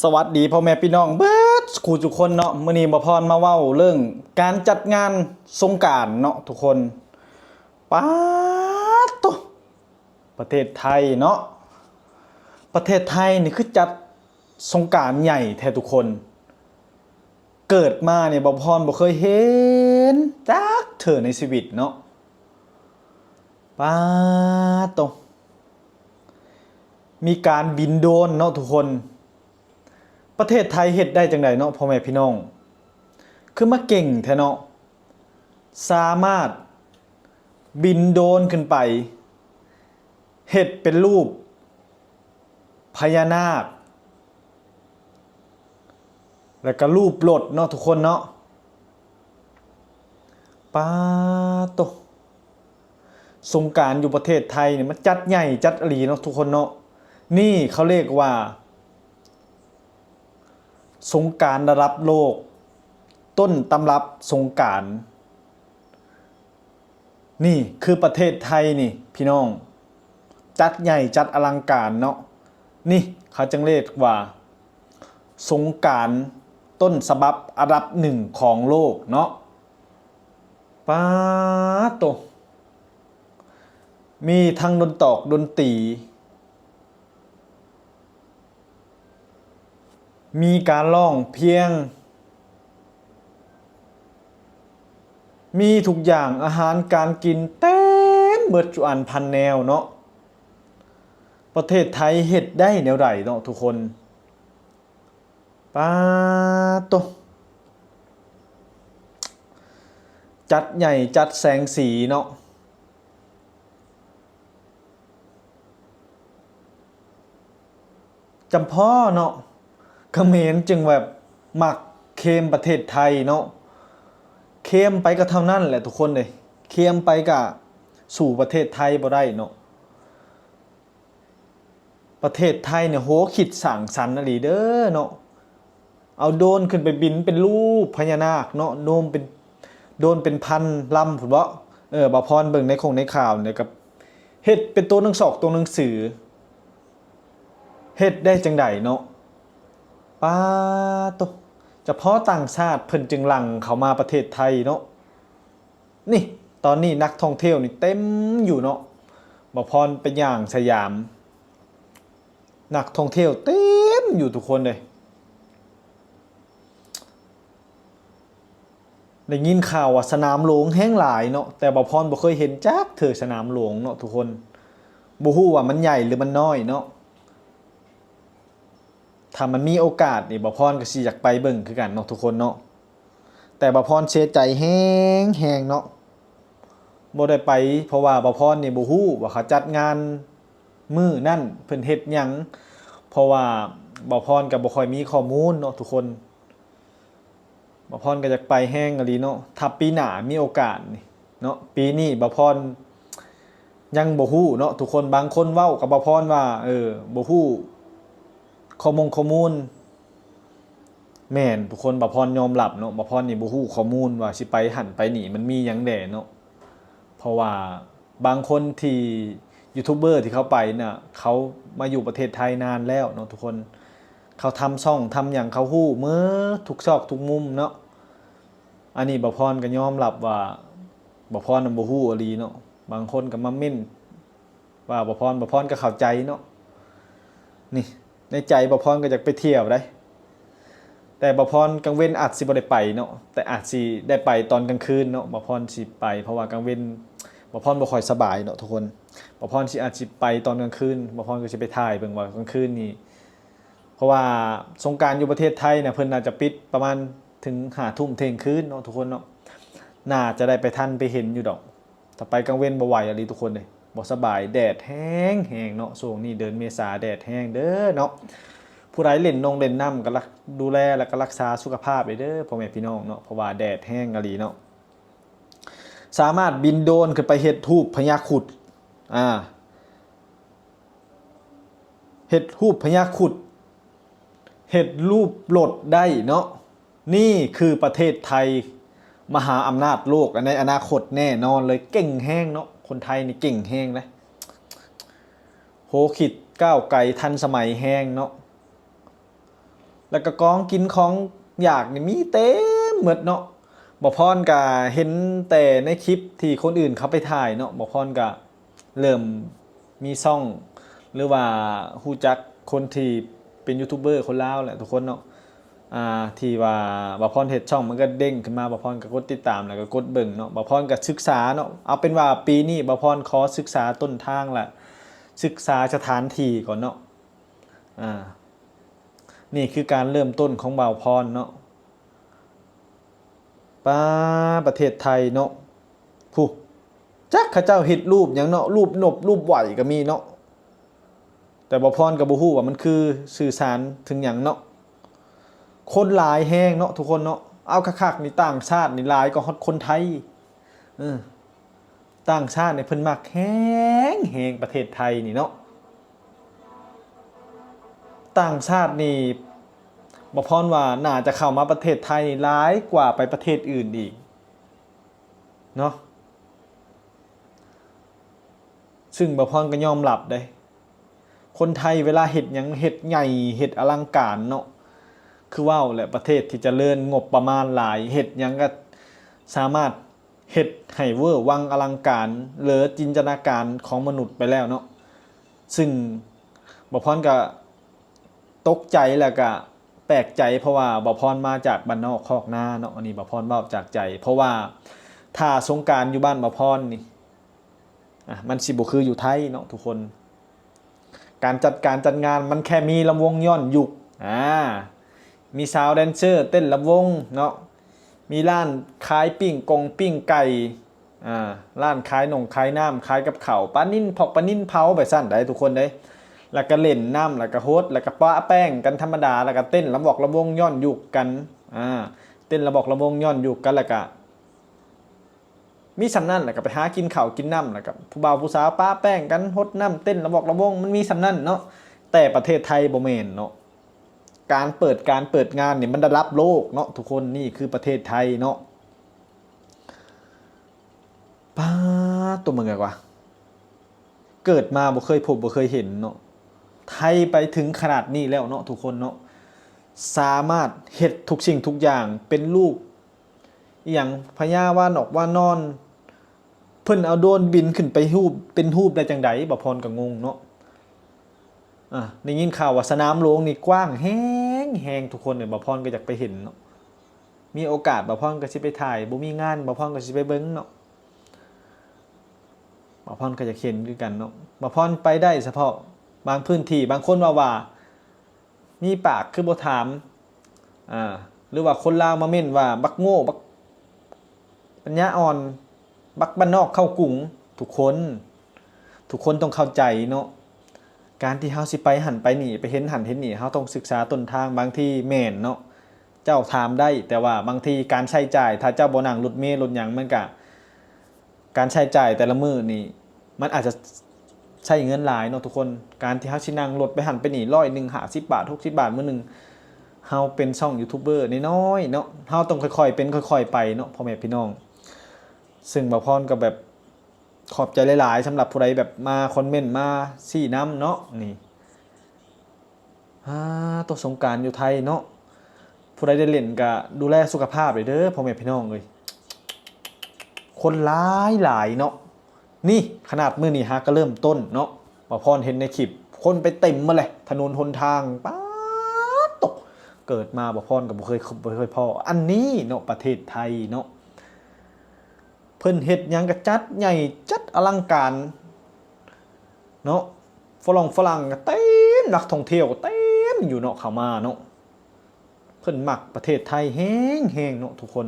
ສະຫວັດດີພໍ່ແມ່ພີ່ນ້ອງເບິດຄູ່ທຸກຄົນເນາະ. ມື້ນີ້ບ່າວພອນມາເວົ້າເລື່ອງການຈັດງານສົງການເນາະທຸກຄົນ. ປາດໂທ້ ປະເທດໄທເນາະ, ປະເທດໄທນີ້ຄືຈັດສົງການໃຫຍ່ແທ້ທຸກຄົນ. ເກີດມານີ້ບ່າວພອນບໍ່ເຄີຍເຫັນຈັກເທື່ອໃນຊີວິດເນາະ. ປາດໂທ້ ມີການບິນໂດຣນເນາະທຸກຄົນ. ປະເທດໄທເຮັດໄດ້ຈັ່ງໃດເນາະພໍ່ແມ່ພີ່ນ້ອງ? ຄືມາເກັ່ງແທ້ເນາະ. ສາມາດບິນໂດຣນຂຶ້ນໄປ ເຮັດເປັນຮູບພະຍານາກ ແລ້ວກໍຮູບລົດເນາະທຸກຄົນເນາະ. ປາດໂທ້ ສົງການຢູ່ປະເທດໄທນີ້ມັນຈັດໃຫຍ່ຈັດອີ່ຫຼີເນາະທຸກຄົນເນາະ. ນີ້ເຂົາເອີ້ນວ່າສົງການລະດັບໂລກ, ຕົ້ນຕຳລັບສົງການ. ນີ້ຄືປະເທດໄທນີ້ພີ່ນ້ອງ, ຈັດໃຫຍ່ຈັດອະລັງການເນາະ. ນີ້ເຂົາຈຶ່ງເອີ້ນວ່າສົງການຕົ້ນສະບັບອັນດັບໜຶ່ງຂອງໂລກເນາະ. ປາດໂທ້ ມີທັງດົນຕອກດົນຕີ ມີການຮ້ອງພຽງ ມີທຸກຢ່າງ ອາຫານການກິນເຕັມເບິດຈຸອັນພັນແນວເນາະ. ປະເທດໄທເຮັດໄດ້ແນວໃດເນາະທຸກຄົນ? ປາດໂທ້ ຈັດໃຫຍ່ຈັດແສງສີເນາະ. ຈຳເພາະເນາະ ຂະເໝນຈຶ່ງແບບມັກເຄມປະເທດໄທເນາະ. ເຄມໄປກໍເທົ່ານັ້ນແຫຼະທຸກຄົນເອີຍ, ເຄມໄປກໍສູ້ປະເທດໄທບໍ່ໄດ້ເນາະ. ປະເທດໄທນີ້ ໂຫ ຄິດສ້າງສັນອີ່ຫຼີເດີເນາະ. ເອົາໂດຣນຂຶ້ນໄປບິນເປັນຮູບພະຍານາກເນາະ, ໂດມເປັນ ໂດຣນເປັນພັນລຳພຸ້ນເບາະ. ເອີ ບ່າວພອນເບິ່ງໃນຄົງໃນຂ່າວນີ້ ກໍເຮັດເປັນໂຕໜັງສອກໂຕໜັງສື. ເຮັດໄດ້ຈັ່ງໃດເນາະ? ປາດໂທ້ ຈະພໍຕ່າງຊາດເພິ່ນຈຶ່ງຫຼັ່ງເຂົ້າມາປະເທດໄທເນາະ. ນີ້ ຕອນນີ້ນັກທ່ອງທ່ຽວນີ້ເຕັມຢູ່ເນາະ. ບ່າວພອນໄປຍ່າງສະຫຍາມ ນັກທ່ອງທ່ຽວເຕັມຢູ່ທຸກຄົນເລີຍ. ໄດ້ຍິນຂ່າວວ່າສະໜາມຫຼວງແຮງຫຼາຍເນາະ, ແຕ່ບ່າວພອນບໍ່ເຄີຍເຫັນຈັກເທື່ອສະໜາມຫຼວງເນາະທຸກຄົນ. ບໍ່ຮູ້ວ່າມັນໃຫຍ່ຫຼືມັນນ້ອຍເນາະ. ຖ້າມັນມີໂອກາດນີ້ ບ່າວພອນກໍຊິຢາກໄປເບິ່ງຄືກັນເນາະທຸກຄົນເນາະ. ແຕ່ບ່າວພອນເສຍໃຈແຮງໆເນາະ ບໍ່ໄດ້ໄປ, ເພາະວ່າບ່າວພອນນີ້ບໍ່ຮູ້ວ່າເຂົາຈັດງານມື້ນັ້ນເພິ່ນເຮັດຫຍັງ, ເພາະວ່າບ່າວພອນກໍບໍ່ຄ່ອຍມີຂໍ້ມູນເນາະທຸກຄົນ. ບ່າວພອນກໍຢາກໄປແຮງອີ່ຫຼີເນາະ, ຖ້າປີໜ້າມີໂອກາດນີ້ເນາະ. ປີນີ້ບ່າວພອນຍັງບໍ່ຮູ້ເນາະທຸກຄົນ. ບາງຄົນເວົ້າກັບບ່າວພອນວ່າ ເອີ ບໍ່ຮູ້ຂໍ້ມົງຂໍ້ມູນ. ແມ່ນທຸກຄົນ, ບ່າວພອນຍອມຮັບເນາະ, ບ່າວພອນນີ້ບໍ່ຮູ້ຂໍ້ມູນວ່າຊິໄປຫັ້ນໄປນີ້ ມັນມີຫຍັງແດ່ເນາະ. ເພາະວ່າບາງຄົນທີ່ ຢູທູບເບີທີ່ເຂົາໄປນະ ເຂົາມາຢູ່ປະເທດໄທນານແລ້ວເນາະທຸກຄົນ. ເຂົາທຳຊ່ອງທຳຫຍັງ ເຂົາຮູ້ໝົດທຸກຊອກທຸກມຸມເນາະ. ອັນນີ້ບ່າວພອນກໍຍອມຮັບວ່າ ບ່າວພອນນະບໍ່ຮູ້ອີ່ຫຼີເນາະ. ບາງຄົນກໍມາເມັ້ນວ່າບ່າວພອນ, ບ່າວພອນກໍເຂົ້າໃຈເນາະ. ນີ້ ໃນໃຈບ່າວພອນກໍຢາກໄປທ່ຽວໃດ໋, ແຕ່ບ່າວພອນກາງເວັນອາດຊິບໍ່ໄດ້ໄປເນາະ, ແຕ່ອາດຊິໄດ້ໄປຕອນກາງຄືນເນາະ. ບ່າວພອນຊິໄປ ເພາະວ່າກາງເວັນບ່າວພອນບໍ່ຄ່ອຍສະບາຍເນາະທຸກຄົນ. ບ່າວພອນຊິ ອາດຊິໄປຕອນກາງຄືນ, ບ່າວພອນກໍຊິໄປຖ່າຍເບິ່ງວ່າກາງຄືນນີ້ ເພາະວ່າສົງການຢູ່ປະເທດໄທນະ ເພິ່ນອາດຈະປິດປະມານເຖິງຫ້າທຸ່ມທ່ຽງຄືນເນາະທຸກຄົນເນາະ. ໜ້າຈະໄດ້ໄປທັນໄປເຫັນຢູ່ດອກ. ຖ້າໄປກາງເວັນບໍ່ໄຫວອີ່ຫຼີທຸກຄົນເອີຍ, ບໍ່ສະບາຍ, ແດດແຮງໆເນາະ. ຊ່ວງນີ້ເດືອນເມສາແດດແຮງເດີເນາະ. ຜູ້ໃດຫຼິ້ນນົງຫຼິ້ນນ້ຳກໍລັກ ດູແລ ແລ້ວກໍລັກສາສຸຂະພາບເດີ ພໍ່ແມ່ພີ່ນ້ອງເນາະ, ເພາະວ່າແດດແຮງອີ່ຫຼີເນາະ. ສາມາດບິນໂດຣນຂຶ້ນໄປເຮັດຮູບພະຍາຄຸດ ອາ ເຮັດຮູບພະຍາຄຸດ ເຮັດຮູບລົດໄດ້ເນາະ. ນີ້ຄືປະເທດໄທ ມະຫາອຳນາດໂລກໃນອະນາຄົດແນ່ນອນເລີຍ. ເກັ່ງແຮງເນາະ, ຄົນໄທນີ້ເກັ່ງແຮງເດ້. ໂຫ ຄິດກ້າວໄກທັນສະໄໝແຮງເນາະ. ແລ້ວກໍຂອງກິນຂອງຢາກນີ້ມີເຕັມໝົດເນາະ. ບ່າວພອນກໍເຫັນແຕ່ໃນຄລິບທີ່ຄົນອື່ນເຂົາໄປຖ່າຍເນາະ, ບ່າວພອນກໍເລີ່ມມີຊ່ອງ ຫຼືວ່າຮູ້ຈັກຄົນທີ່ເປັນຢູທູບເບີຄົນລາວແຫຼະທຸກຄົນເນາະ. ອ່າ ທີ່ວ່າບ່າວພອນເຮັດຊ່ອງ ມັນກໍເດ້ງຂຶ້ນມາ, ບ່າວພອນກໍກົດຕິດຕາມ ແລ້ວກໍກົດເບິ່ງເນາະ. ບ່າວພອນກໍສຶກສາເນາະ, ເອົາເປັນວ່າປີນີ້ບ່າວພອນຂໍສຶກສາຕົ້ນທາງ ແລະ ສຶກສາສະຖານທີ່ກ່ອນເນາະ. ອ່າ ນີ້ຄືການເລີ່ມຕົ້ນຂອງບ່າວພອນເນາະ. ປາ ປະເທດໄທເນາະ ຜູ້ ຈັກເຂົາເຈົ້າເຮັດຮູບຫຍັງເນາະ, ຮູບນົບ ຮູບໄຫວ້ກໍມີເນາະ. ແຕ່ບ່າວພອນກໍບໍ່ຮູ້ວ່າມັນຄືສື່ສານເຖິງຫຍັງເນາະ. ຄົນຫຼາຍແຮງເນາະທຸກຄົນເນາະ, ເອົາຄັກໆນີ້ຕ່າງຊາດນີ້ຫຼາຍກວ່າຮອດຄົນໄທ. ເອີ ຕ່າງຊາດນີ້ເພິ່ນມັກແຮງແຮງປະເທດໄທນີ້ເນາະ. ຕ່າງຊາດນີ້ບ່າວພອນວ່າໜ້າຈະເຂົ້າມາປະເທດໄທນີ້ຫຼາຍກວ່າໄປປະເທດອື່ນອີກເນາະ. ຊຶ່ງບ່າວພອນກໍຍອມຮັບເດ້, ຄົນໄທເວລາເຮັດຫຍັງເຮັດໃຫຍ່ ເຮັດອະລັງການເນາະ. ຄືເວົ້າແຫຼະ ປະເທດທີ່ຈະເລີນ ງົບປະມານຫຼາຍ ເຮັດຫຍັງກໍສາມາດເຮັດໃຫ້ເວີວັງອະລັງການ ເລີຈິນຕະນາການຂອງມະນຸດໄປແລ້ວເນາະ. ຊຶ່ງບ່າວພອນກໍຕົກໃຈ ແລ້ວກໍແປກໃຈ ເພາະວ່າບ່າວພອນມາຈາກບ້ານນອກຄອກນາເນາະ. ອັນນີ້ບ່າວພອນເວົ້າຈາກໃຈ ເພາະວ່າຖ້າສົງການຢູ່ບ້ານບ່າວພອນນີ້ ອ່ະ ມັນຊິບໍ່ຄືຢູ່ໄທເນາະທຸກຄົນ. ການຈັດການຈັດງານມັນແຄ່ມີລຳວົງຍ້ອນຍຸກ ອ່າ ມີສາວແດນເຊີເຕັ້ນລຳວົງເນາະ, ມີຮ້ານຂາຍປີ້ງກົງປີ້ງໄກ່ ອ່າ ຮ້ານຂາຍໜົງຂາຍນ້ຳ ຂາຍກັບເຂົ້າ ປານິນ ພອກປານິນເຜົາ ແບບຊັ້ນໃດ໋ທຸກຄົນເດ້. ແລ້ວກໍຫຼິ້ນນ້ຳ ແລ້ວກໍຫົດ ແລ້ວກໍປະແປ້ງກັນທຳມະດາ ແລ້ວກໍເຕັ້ນລຳວອກລຳວົງຍ້ອນຍຸກກັນ ອ່າ ເຕັ້ນລຳວອກລຳວົງຍ້ອນຍຸກກັນ ແລ້ວກໍ ມີສ່ຳນັ້ນ ແລ້ວກໍໄປຫາກິນເຂົ້າກິນນ້ຳ ແລ້ວກໍຜູ້ບ່າວຜູ້ສາວປະແປ້ງກັນ ຫົດນ້ຳ ເຕັ້ນລະບອກລະວົງ ມັນມີສ່ຳນັ້ນເນາະ. ແຕ່ປະເທດໄທບໍ່ແມ່ນເນາະ, ການເປີດ ການເປີດງານນີ້ມັນລະດັບໂລກເນາະທຸກຄົນ. ນີ້ຄືປະເທດໄທເນາະ. ປາດໂຕ ເບິ່ງກະວ່າ ເກີດມາບໍ່ເຄີຍພົບບໍ່ເຄີຍເຫັນເນາະ, ໄທໄປເຖິງຂະໜາດນີ້ແລ້ວເນາະທຸກຄົນເນາະ, ສາມາດເຮັດທຸກສິ່ງທຸກຢ່າງເປັນຮູບ ອີ່ຫຍັງ ພະຍາວານອກວານອນ, ເພິ່ນເອົາໂດຣນບິນຂຶ້ນໄປຮູບ ເປັນຮູບໄດ້ຈັ່ງໃດ? ບ່າວພອນກໍງົງເນາະ. ອ່າ ໄດ້ຍິນຂ່າວວ່າສະໜາມຫຼວງນີ້ກວ້າງແຮງໆ ທຸກຄົນເອີຍ, ບ່າວພອນກໍຢາກໄປເຫັນເນາະ. ມີໂອກາດບ່າວພອນກໍຊິໄປຖ່າຍ, ບໍ່ມີງານບ່າວພອນກໍຊິໄປເບິ່ງເນາະ. ບ່າວພອນກໍຢາກເຫັນຄືກັນເນາະ. ບ່າວພອນໄປໄດ້ສະເພາະບາງພື້ນທີ່, ບາງຄົນເວົ້າວ່າ ມີປາກຄືບໍ່ຖາມ ອ່າ ຫຼືວ່າຄົນລາວມາເມັ້ນວ່າ ບັກໂງ່ ບັກປັນຍາອ່ອນ ບັກບ້ານນອກເຂົ້າກຸງ. ທຸກຄົນ ທຸກຄົນຕ້ອງເຂົ້າໃຈເນາະ, ການທີ່ເຮົາຊິໄປຫັ້ນໄປນີ້ ໄປເຫັນຫັ້ນເຫັນນີ້ ເຮົາຕ້ອງສຶກສາຕົ້ນທາງ. ບາງທີແມ່ນເນາະ ເຈົ້າຖາມໄດ້, ແຕ່ວ່າບາງທີການໃຊ້ຈ່າຍ ຖ້າເຈົ້າບໍ່ນັ່ງລົດເມລົດຫຍັງ ມັນກະ ການໃຊ້ຈ່າຍແຕ່ລະມື້ນີ້ ມັນອາດຈະໃຊ້ເງິນຫຼາຍເນາະທຸກຄົນ. ການທີ່ເຮົາຊິນັ່ງລົດໄປຫັ້ນໄປນີ້ ຮ້ອຍໜຶ່ງ ຫ້າສິບບາດ ຫົກສິບບາດ ມື້ໜຶ່ງ, ເຮົາເປັນຊ່ອງຢູທູບເບີນ້ອຍໆເນາະ, ເຮົາຕ້ອງຄ່ອຍໆເປັນຄ່ອຍໆໄປເນາະ ພໍ່ແມ່ພີ່ນ້ອງ. ເຊິ່ງບ່າວພອນກໍແບບຂອບໃຈຫຼາຍໆ ສຳລັບຜູ້ໃດແບບມາຄອມເມັ້ນ ມາຊີ້ນຳເນາະ. ນີ້ ອ່າ ໂຕ ສົງການຢູ່ໄທເນາະ, ຜູ້ໃດໄດ້ຫຼິ້ນກະດູແລສຸຂະພາບເດີ ພໍ່ແມ່ພີ່ນ້ອງເອີຍ. ຄົນຫຼາຍໆເນາະ. ນີ້ຂະໜາດມື້ນີ້ຫາກະເລີ່ມຕົ້ນເນາະ, ບ່າວພອນເຫັນໃນຄລິບ ຄົນໄປເຕັມໝົດແຫຼະ ຖະໜົນຫົນທາງ. ປາດໂຕ ເກີດມາບ່າວພອນກໍບໍ່ເຄີຍ ບໍ່ເຄີຍພໍ້ອັນນີ້ເນາະ, ປະເທດໄທເນາະ. ເພິ່ນເຮັດຫຍັງກໍຈັດໃຫຍ່ ຈັດອະລັງການເນາະ, ຝຣັ່ງ ຝຣັ່ງກໍເຕັມ, ນັກທ່ອງທ່ຽວກໍເຕັມຢູ່ເນາະ ເຂົ້າມາເນາະ. ເພິ່ນມັກປະເທດໄທແຮງໆເນາະທຸກຄົນ.